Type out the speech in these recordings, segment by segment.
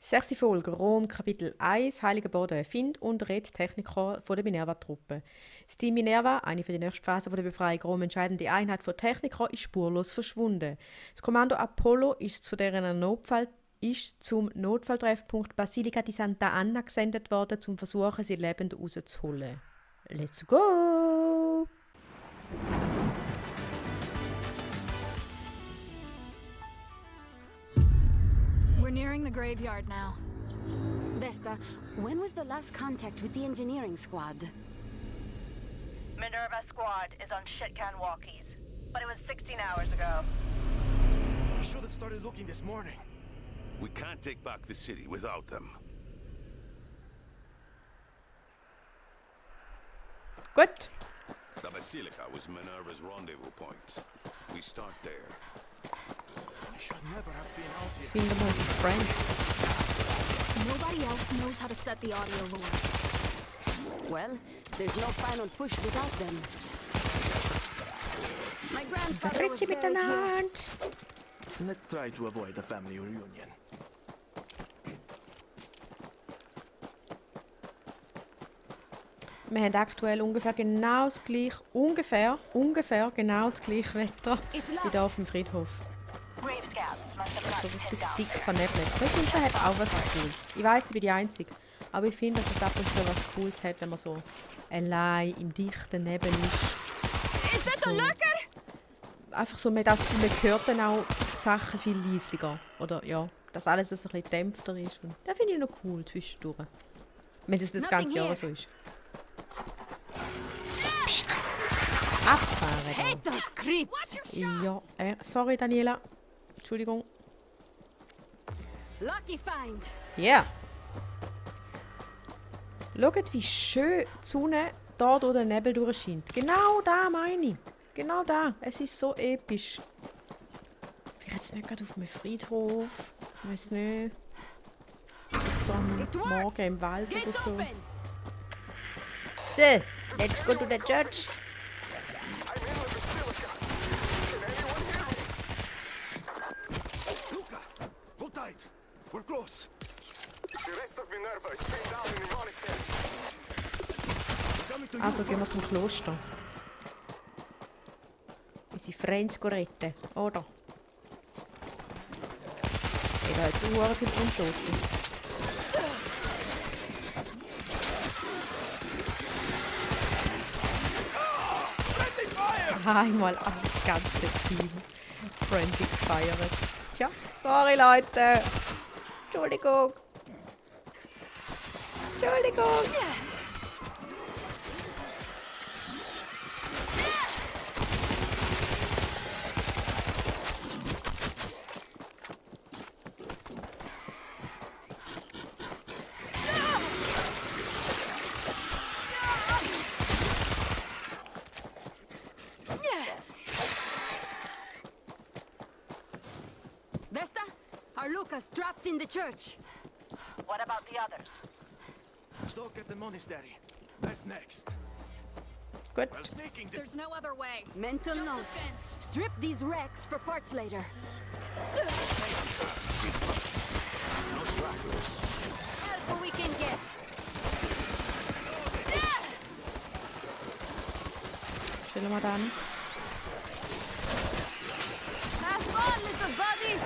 Sechste Folge, Rom, Kapitel 1, Heiliger Boden. Find und red Techniker von der Minerva-Truppe. Das Team Minerva, eine für die nächste Phase der Befreiung Rom entscheidende Einheit von Techniker, ist spurlos verschwunden. Das Kommando Apollo ist zum Notfalltreffpunkt Basilica di Santa Anna gesendet worden, um zu versuchen, sie lebend rauszuholen. Let's go! We're nearing the graveyard now. Vesta, when was the last contact with the engineering squad? Minerva squad is on Shitcan walkies, but it was 16 hours ago. We should have started looking this morning. We can't take back the city without them. Gut. The Basilica was Minerva's rendezvous point. We start there. I should never have been out here. Finden wir unsere Friends. Nobody else knows how to set the audio lures. Well, there's no final push without them. My grandfather was Grüezi buried here. miteinander. Let's try to avoid a family reunion. Wir haben aktuell ungefähr genau das gleiche, ungefähr genau das gleiche Wetter wie hier auf dem Friedhof. Grave scouts must have So gotten richtig pissed off. dick vernebelt. Ich finde, das hat auch was Cooles. Ich weiss, ich bin die Einzige. Aber ich finde, dass es ab und zu was Cooles hat, wenn man so allein im dichten Nebel ist. Is that a lurker? Einfach so, man hat auch das Gefühl, man hört dann auch Sachen viel leislicher. Oder ja, dass alles so ein bisschen dämpfter ist. Und das finde ich noch cool zwischendurch. Wenn das nicht das ganze Jahr so ist. Psst. Abfahren. Hate those creeps! Ja, sorry Daniela. Entschuldigung. Lucky find! Ja. Schaut, wie schön die Sonne da durch den Nebel durchscheint. Genau da meine ich. Genau da. Es ist so episch. Ich jetzt nicht gerade auf einem Friedhof. Ich weiß nicht. So am Morgen im Wald oder Gates so. open! So, let's go to the church. Luca, hold tight. We're close. The rest of Minerva is pinned down in the monastery. We're coming to you. Also gehen wir zum Kloster. Unsere Friends retten, oder? Ich habe jetzt sehr viele Untote. Einmal das ganze Team friendly gefeiert. Tja, sorry Leute. Entschuldigung. Entschuldigung. Vesta, are Lucas trapped in the church? What about the others? Stoke at the monastery. That's next. Gut. Well, sneaking the... There's no other way. Mental Jump the note. fence. Strip these wrecks for parts later. Help we can get. Stellen wir dann. Have fun, little buddy!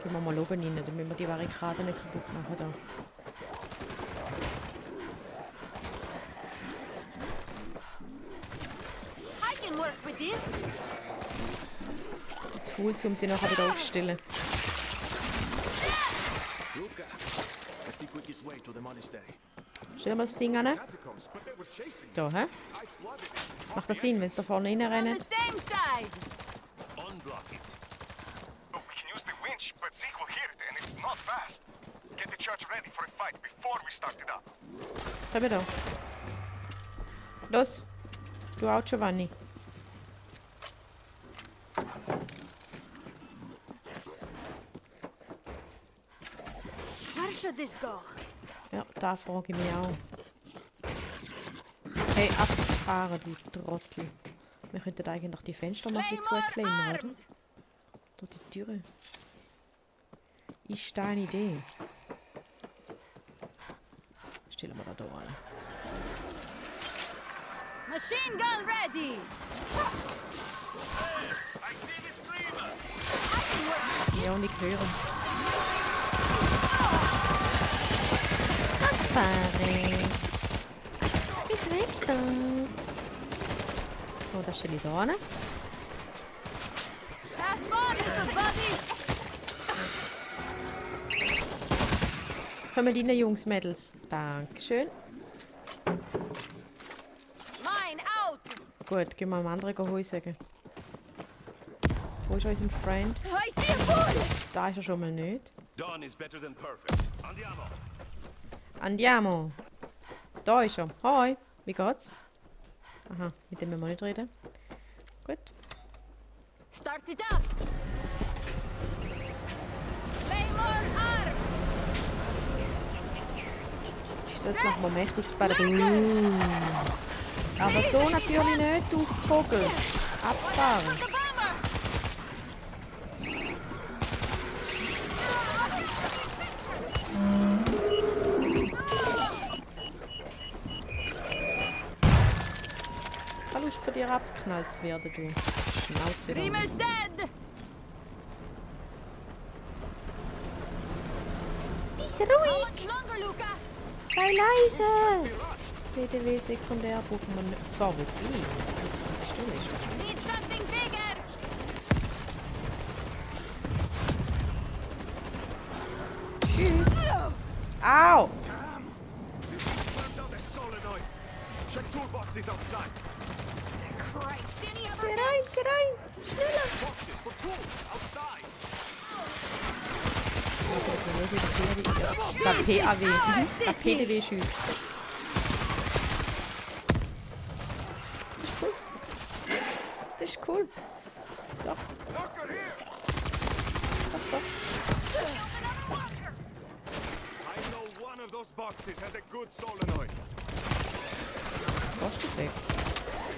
Gehen wir mal oben rein, damit wir die Barrikaden nicht kaputt machen. Da. I can work with this. Zu faul, um sie nachher wieder aufzustellen. Luca, that's the quickest way to the monastery. Stellen wir das Ding an. Catacombs, but they were chasing. Da, hä? I flooded it. Macht das Sinn, wenn es da vorne On reinrennen? the same side. Unblock it. Oh, we can use the winch, but Zeke will hear it, and it's not fast. Get the church ready for a fight before we start it up. Komm da. Los. Du auch, Giovanni. Where should this go? Ja, da frage ich mich auch. Hey, abfahren, du Trottel. Wir könnten eigentlich die Fenster noch ein bisschen zuklemmen, oder? Durch die Türe. Ist da eine Idee? Stellen wir da an. Machine gun ready! Ja, nicht hören. Abfahren. Ich weg da. So, das stelle ich da hin. Have fun, everybody! Kommen rein, Jungs, Mädels. Dankeschön. Mine out! Gut, gehen wir am anderen holen sagen. Wo ist unser Freund? I see a bull! Da ist er schon mal nicht. Done is better than perfect. Andiamo. Andiamo. Da ist er. Hoi. Wie geht's? Aha, mit dem müssen wir nicht reden. Gut. Start it up! Claymore arm! So, jetzt machen wir mächtiges Ballerina. Aber so natürlich nicht, du Vogel. Abfahren. The bomber! Keine Lust von dir abgeknallt zu werden, du. Schnauze. da. Dreamer's dead! Bist How ruhig. much longer, Luca? Sei leise. BDW sekundär brauchen wir nicht. Zwar wobei. Das ist die Stelle ist wahrscheinlich. Need something bigger! Tschüss. Au. Burnt out the solenoid. Check toolboxes outside. Christ, any other Geh rein, geh rein. Schneller. Boxes for tools outside. Der PAW. Der PDW-Schüss. Das ist cool. Das ist cool. Doch, Locker here. doch, doch. I know one of those boxes has a good solenoid. Lass dich weg.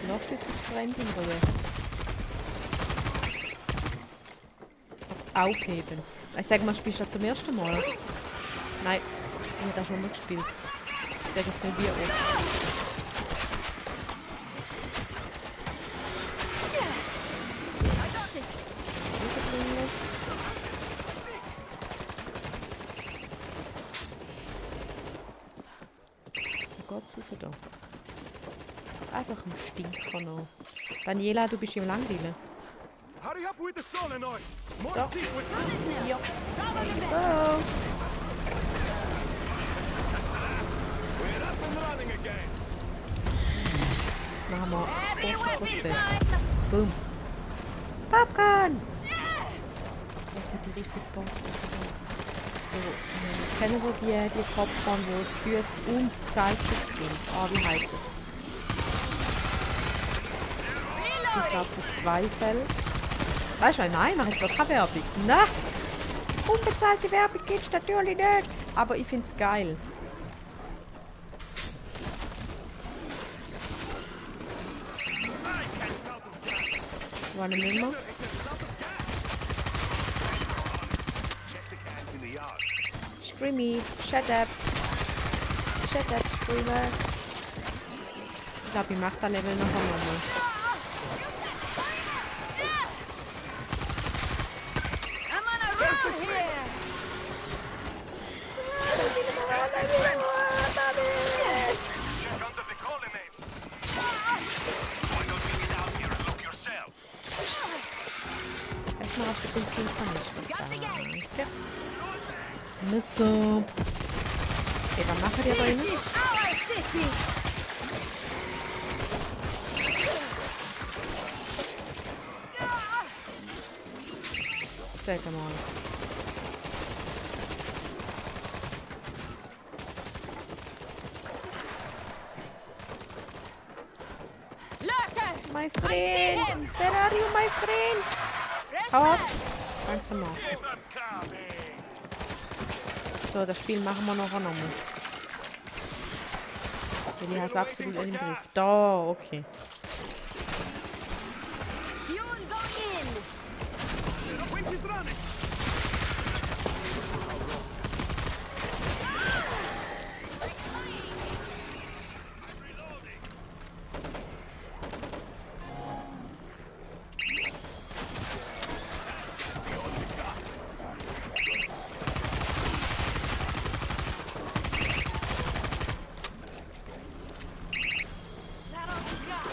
Lass dich Freund in Ruhe. Aufheben. Ich sage mal, spielst du das zum ersten Mal? Nein, ich habe das schon mal gespielt. Ich sage es nicht wie oft. I got it! Wo geht's rauf da? Einfach am Stinker noch. Daniela, du bist im Langweilen. Hurry up with the solenoid. More Ja. seat with Ja. Probably better. Oh. We're up and running again. Machen wir Heavy einen kurzen whipping Prozess. time! Boom. Popcorn! Jetzt hat die richtig Bock auf so. Kennen wir die Popcorn, die süß und salzig sind? Ah, wie heisst es? Ich glaube für 2 Fälle. Weißt du, nein, mach ich doch keine Werbung. Nein! Unbezahlte Werbung gibt's natürlich nicht. Aber ich find's geil. Wann müssen wir? Check the cans in the yard. Screamy, shut up. Shut up, Screamer. Ich glaube, ich mache das Level noch einmal. I'm on a roll here! Here comes the colonnade. Why don't you get out here and look yourself? Erstmal auf die Benzinkanister. Got the gas! Danke. Messer. Okay, was machen die da This drinnen? is our city! Sag mal. Lurker! My I see friend! him! Where are you, my friend? Fresh Hau ab! man! Danke mal. Keep them coming. So, das Spiel machen wir nachher nochmal. Weil ich habe es absolut nicht im Griff. Da, okay. Fuel going in! The winch is He's running! That all you got?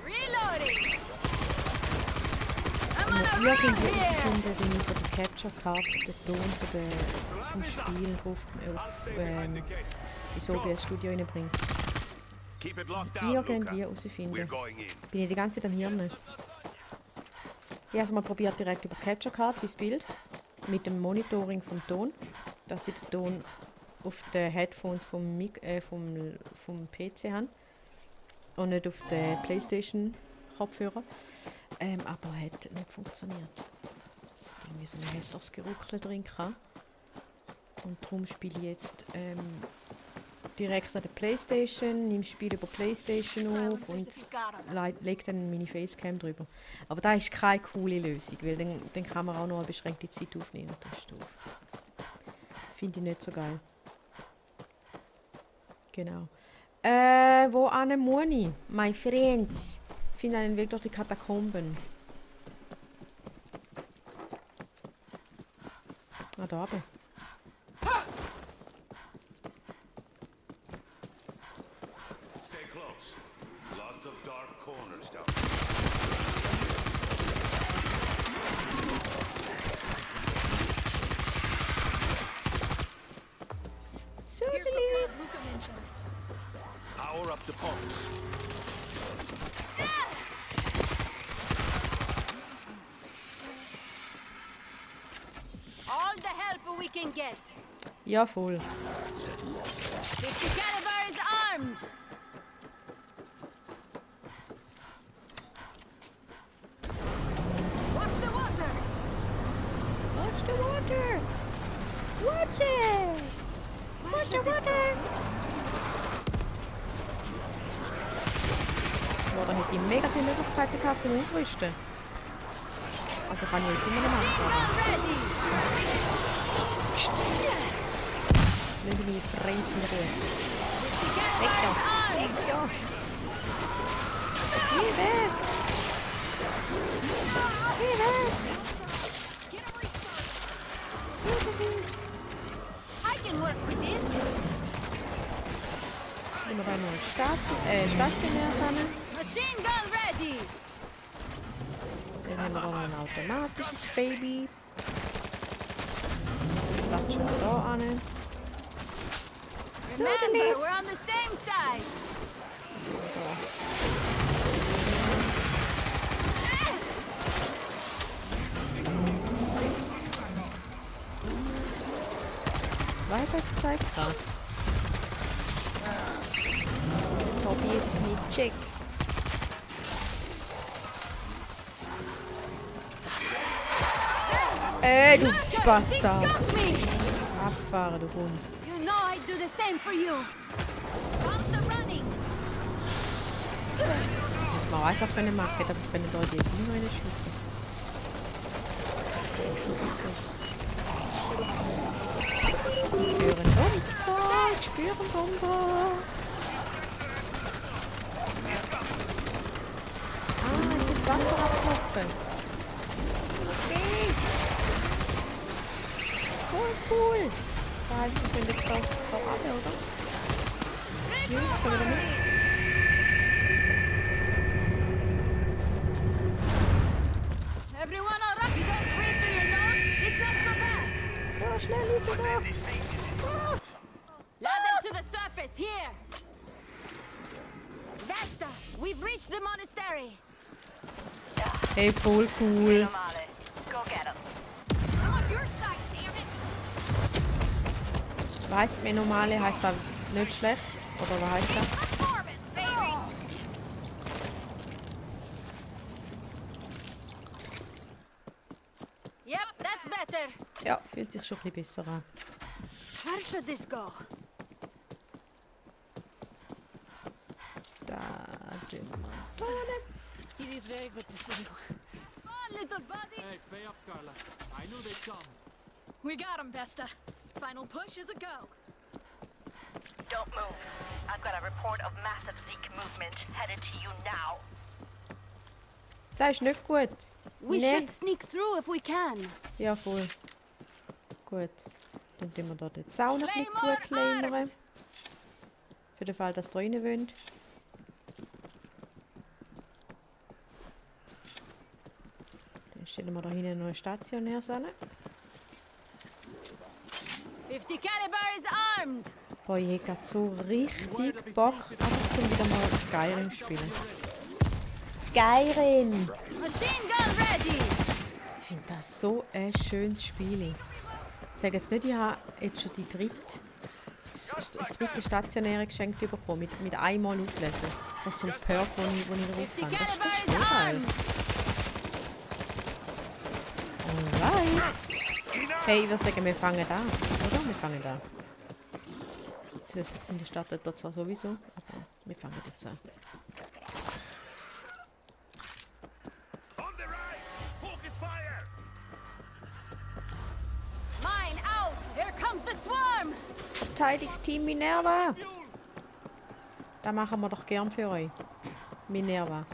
Reloading! I'm on a Irgendwie roll here! herausfinden, wie ich von der Capture Card den Ton vom Spiel auf ins OBS Studio reinbringe. Keep it locked down, Irgendwie Luca. We're herausfinden. going in. Bin ich die ganze Zeit am Hirn. Ich habe es mal probiert direkt über Capture Card, das Bild, mit dem Monitoring vom Ton, dass sie den Ton auf den Headphones vom PC haben und nicht auf den PlayStation Kopfhörer. Aber hat nicht funktioniert. Es hat irgendwie so ein hässliches Geruckle drin gehabt. Und darum spiele ich jetzt direkt an der Playstation, nehme das Spiel über Playstation auf und Silencers if you got 'em. lege dann meine Facecam drüber. Aber das ist keine coole Lösung, weil dann kann man auch noch eine beschränkte Zeit aufnehmen und das ist doof. Finde ich nicht so geil. Genau. Wo ane Moni? My friends. Ich finde einen Weg durch die Katakomben. Ah, da oben. Stay close. Lots of dark corners down. Here's the pod Luca mentioned. Power up the pumps. All the help we can get. Ja, voll. 50 caliber is armed. Watch the water. Watch the water! Watch it! Watch the water! Boah, da hätte ich mega viele Möglichkeiten gehabt zum Aufrüsten. Also kann ich jetzt immer noch machen. Machine gun ready. Lass mich Freunde in Ruhe. 50 caliber is armed. Geh weg! Geh weg! I can work with this. Immer bei nur stationär sammeln. Machine gun ready. Dann haben wir auch noch ein automatisches Baby. Klatschen wir da an. So, Remember, we're on the same side. Was hat er jetzt gesagt? Ah. Das habe ich jetzt nicht gecheckt. Du Bastard! Got me. Abfahren, du Hund. You know I'd do the same for you. Bombs are running. Jetzt mal einfach können machen, aber ich kann da die Dinger reinschiessen. Ich spüre einen Bomber! Ich spüre einen Bomber! Ah, jetzt ist das Wasser abgelaufen. Okay. Voll cool! Das heisst, wir können jetzt da runter, oder? Jungs, können wir da mit? Everyone all right? You don't breathe through your nose? It's not so bad. So, schnell raus da! Ladder to the surface, here. Vesta, we've reached the monastery. Hey, voll cool! Normale. Go get him. I'm on your side, damn it. Weißt mir normale heißt das nicht schlecht? Oder was heißt das? Performance, baby. Yep, that's better. Ja, fühlt sich schon ein bisschen besser an. Where should this go? Da tun wir da. It is very good to see you. Come on, little buddy! Hey, pay up, Carla. I knew they'd come. We got him, Vesta. Final push is a go. Don't move. I've got a report of massive Zeke movement headed to you now. Das ist nicht gut. We Nee. should sneak through if we can. Ja, voll. Gut. Dann tun wir hier den Zaun noch nicht Claymore zukleinern. Für den Fall, dass ihr rein wollt. Dann stellen wir da hinten noch ein stationäres an. 50 caliber is armed. Boah, ich hätte grad so richtig Bock, einfach zum wieder mal Skyrim spielen. Skyrim! Machine gun ready. Ich finde das so ein schönes Spiel. Ich sage jetzt nicht, ich habe jetzt schon das dritte stationäre Geschenk bekommen, mit einmal auflesen. Das ist so ein Perk, wo ich drauf 50 habe. Das ist caliber das is schon geil. armed. Alright. Hey, ich würde sagen, wir fangen da, oder? Wir fangen da. Zuerst in der Stadt dort zwar sowieso, aber wir fangen jetzt an. On the right! Focus fire! Mine out. Here comes the swarm. Verteidigungsteam Minerva! Das machen wir doch gern für euch. Minerva.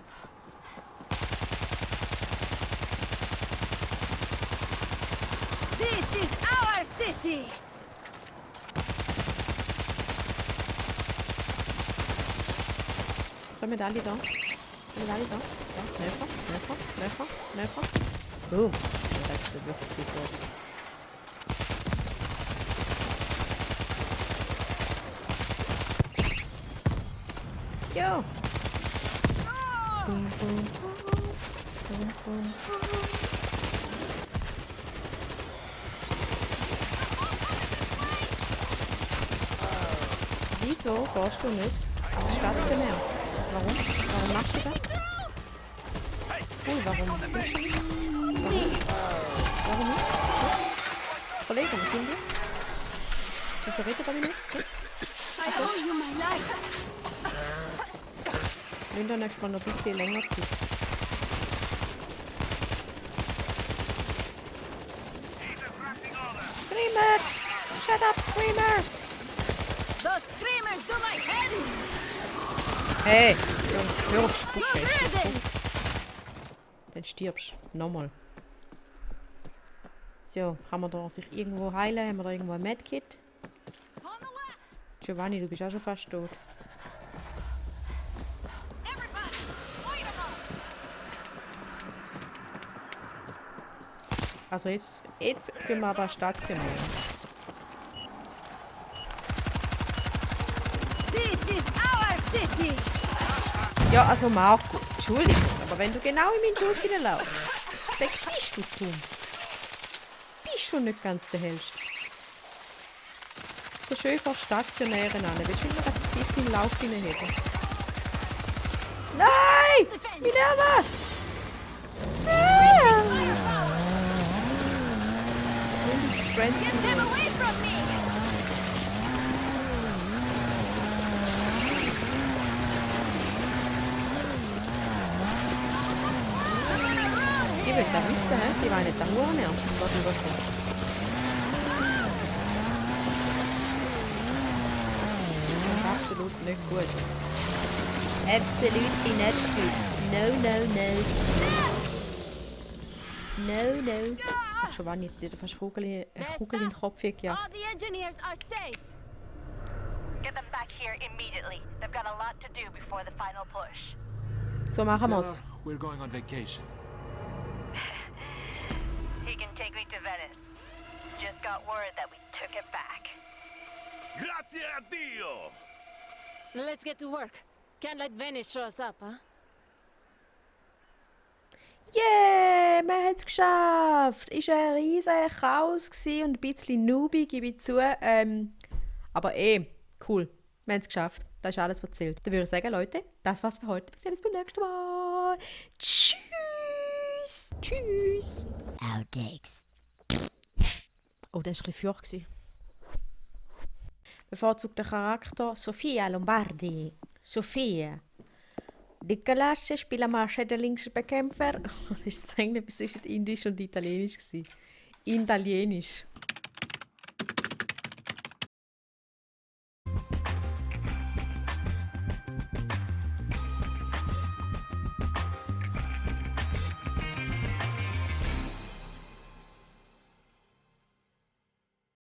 This is our city. Kommen alle da? Kommen alle da? Ja, näher. Boom. Das ist ja wirklich gut geworden. Jo! Boom, boom, boom, boom. Wieso gehst du nicht stationär? Warum? Warum machst du das? Warum? Findest du nicht? Warum nicht? Kollege, wo sind wir? Wieso redet ihr nicht? I owe you my life. Nimm doch nächstes Mal noch ein bisschen länger Zeit. Screamer! Shut up, Screamer! Those screamers do my head in. Hey! Hör auf Spucken, Good ist gut so. riddance. Dann stirbst du. Nochmal. So, kann man da sich irgendwo heilen? Haben wir da irgendwo ein Medkit? On the left. Giovanni, du bist auch schon fast tot. Everybody, point 'em up. Also jetzt gehen wir aber stationär. This is our city. Ja, also Marco, Entschuldigung, aber wenn du genau in meinen Schuss hineinlaufst, sag, bist du dumm. Bist schon nicht ganz der Hellste. So schön vor stationären an. Willst du immer das Gesicht im Lauf hineinheben? Nein! Minerva! Friends. Get them away from me. Ich will das wissen, hä? Die wollen nicht da Huren ernst, was da rüberkommt. Absolut nicht gut. Absolut nicht gut. No, no, no. No, no. Giovanni, jetzt dir fast Kugel in den Kopf gejagt. All the engineers are safe. Get them back here immediately. They've got a lot to do before the final push. So machen wir's. We're going on vacation. He can take me to Venice. Just got word that we took it back. Grazie a Dio! Let's get to work. Can't let Venice show us up, huh? Yeah, wir haben es geschafft. Ist ein riesiger Chaos gewesen und ein bisschen noobig, gebe ich zu. Aber cool. Wir haben es geschafft. Das ist alles erzählt. Dann würde ich sagen, Leute, das war's für heute. Wir sehen uns beim nächsten Mal. Tschüss. Tschüss. Outtakes. Oh, das war ein bisschen feucht. Bevorzugter Charakter Sofia Lombardi. Sofia. Die Galasche spielen mal Schädlingsbekämpfer. Das ist das Englisch zwischen Indisch und Italienisch. Italienisch.